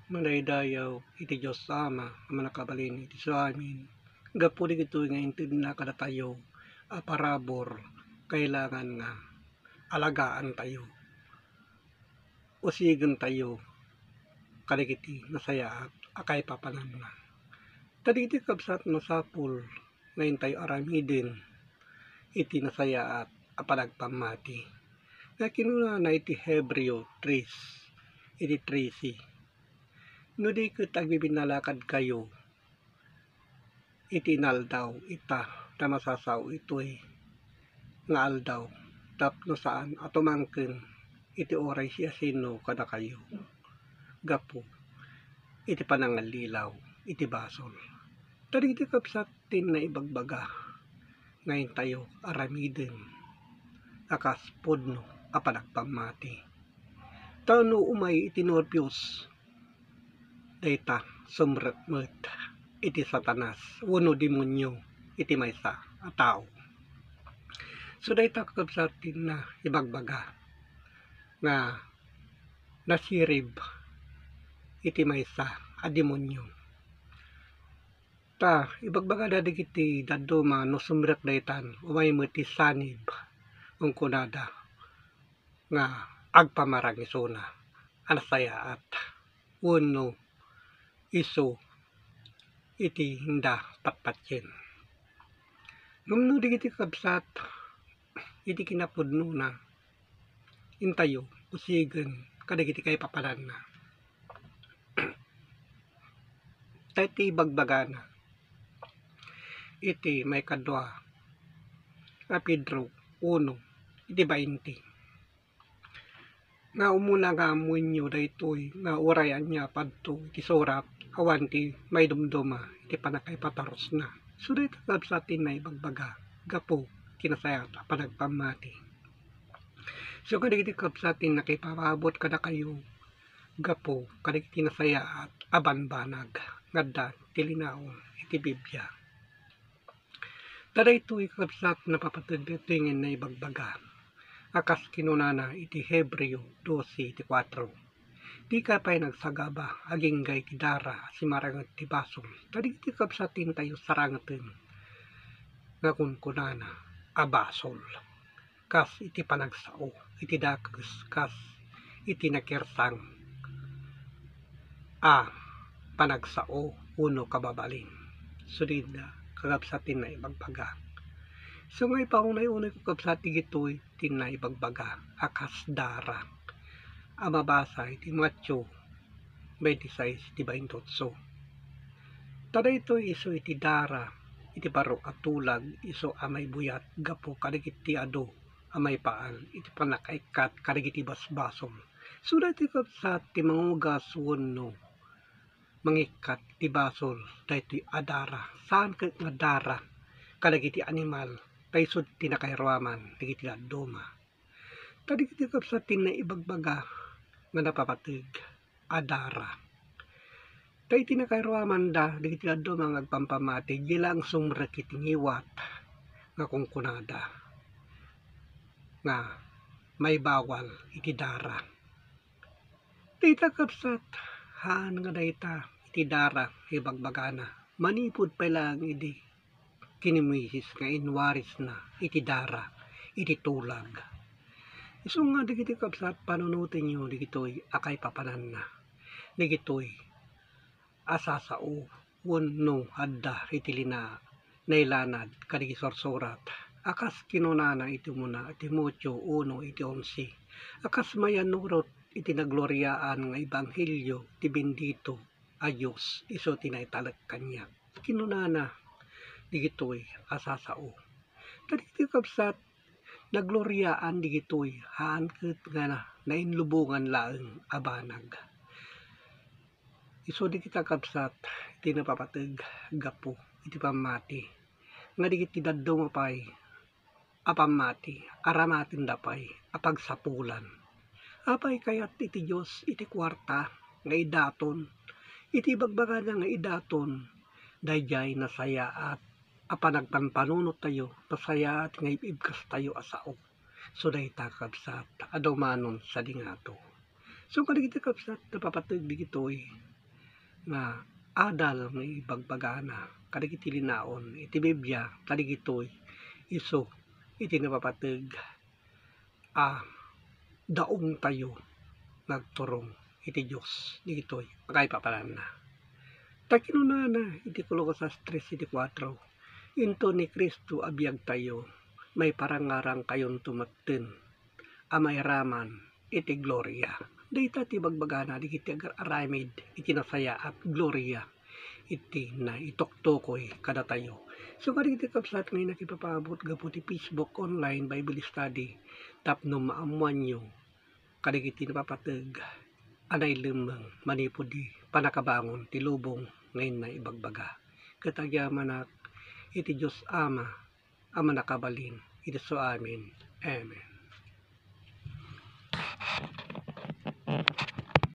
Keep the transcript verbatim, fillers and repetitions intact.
Madaydayaw iti Dios Ama a Mannakabalin iti amin. Gapu dagitoy nga intedna kadatayo a parabur, kailangan nga alagaantayo, usigentayo kadagiti nasayaat a kaipapananna. Ta dagiti kabsat, masapul nga intayo aramiden iti nasayaat a panagpammati. Nga kinunana iti Hebreo tres, iti trese, "No di ket agbibinnalakadkayo iti inaldaw, ita, ta masasao itoy nga aldaw tapno saan a tumangken iti uray siasino kadakayo gapu iti panangallilaw iti basol." Ta dagiti kabsat, ti naibagbaga nga intayo aramiden a kas pudno a panagpammati. Ta no umay iti nerbios dayta, sumrek met iti Satanas wenno demonio iti maysa a tao. So dayta, kakabsat, ti naibagbaga nga nasirib iti maysa a demonio. Ta ibagbagada dagiti dadduma no sumrek daytan, umay met ti sanib, kunkunada nga agpamarang isuna a nasayaat wenno isu iti inda patpatien. Ngem no dagiti kabsat, iti kinapudnona, intayo usigen kadagiti kaipapananna. Ta iti ibagbagana iti maikadua a Pedro uno, iti bainte, nga umuna nga ammoenyo daytoy, nga uray ania padto iti surat, awan ti maidumduma iti pannakaipatarusna. So dayta, kabsat, ti naibagbaga gapu iti nasayaat a panagpammati. So kadagiti kabsat, ti nakipaabot kadakayo gapu kadagiti nasayaat a bambanag nga adda ti linaon iti Biblia. Ta daytoy, kakabsat, napapateg daytoy nga naibagbaga a kas kinunana iti Hebreo dose, iti kuatro, "Dika pay nagsagaba agingga iti dara a simaranget ti basol." Ta dagiti kabsat, intayo sarangeten nga kunkunana a basol, kas iti panagsao iti dakes, kas iti nakirsang a panagsao wenno kababalin. So dayta, kakabsat, ti naibagbaga. So nga ipaunay-unay ko, kabsat, dagitoy ti naibagbaga a kas dara a mabasa iti Mateo twenty-six, iti baintootso. Ta daytoy isu iti dara iti baro a tulag, isu a maibuyat gapu kadagiti adu a maipaal iti pannakaikkat kadagiti basbasol. So daytoy, kabsat, ti mangugas wenno mangikkat ti basol, daytoy a dara. Saan ket nga dara kadagiti animal, ta isu ti nakairuaman dagiti dadduma. Ta dagiti, kabsat, ti naibagbaga nga napapateg a dara. Ta iti nakairuamanda dagiti dadduma nga agpampammati, di laeng sumrek iti ngiwat nga kunkunada nga maibawal iti dara. Dayta, kabsat, haan nga dayta iti dara ibagbagana, manipud pay laeng idi kinimisis nga inwarisna iti dara iti tulag. Isu nga dagiti, kabsat, panunotenyo dagitoy a kaipapananna, dagitoy a sasao wenno adda iti lina-, nailanad kadagiti sursurat a kas kinunana iti umuna a Timoteo uno, iti onse, a kas mayannurot iti nagloriaan nga ebanghelio ti bendito a Dios, isu ti naitalek kaniak. Kinunana dagitoy a sasao. Ta dagitoy, kabsat, nagloriaan dagitoy, haan ket nga na-, nainlubongan laeng a banag. Isu dagita, kabsat, ti napapateg gapu iti pammati, nga dagiti dadduma pay a pammati, aramatenda pay a pagsapulan. Apay kayat iti Dios iti kuarta nga idaton? Iti ibagbagana nga idaton, daydiay nasayaat a panagpampanunottayo, nasayaat nga ib-ibkastayo a sao. So dayta, kabsat, a dumanon sadi ngato. So kadagiti, kabsat, napapateg dagitoy nga adal nga ibagbagana kadagiti linaon iti Biblia, ta dagitoy isu iti napapateg a daongtayo nga agturong iti Dios dagitoy a kaipapananna. Ta kinunana iti Colosas tres iti kuatro, "Inton ni Cristo a biagtayo, maiparangarangkayonto metten a mairaman iti gloria." Dayta ti bagbagana dagiti agar-aramid iti nasayaat, gloria iti naituktukoy kadatayo. So, kadagiti kabsat nga nakipapaabot gapu ti Facebook online Bible study tapno maammoanyo kadagiti napapateg a nailemmeng manipud di pannakabangon ti lubong nga inna ibagbaga. Ket agyamanak iti Dios Ama a mannakabalin iti isu amin. Amen.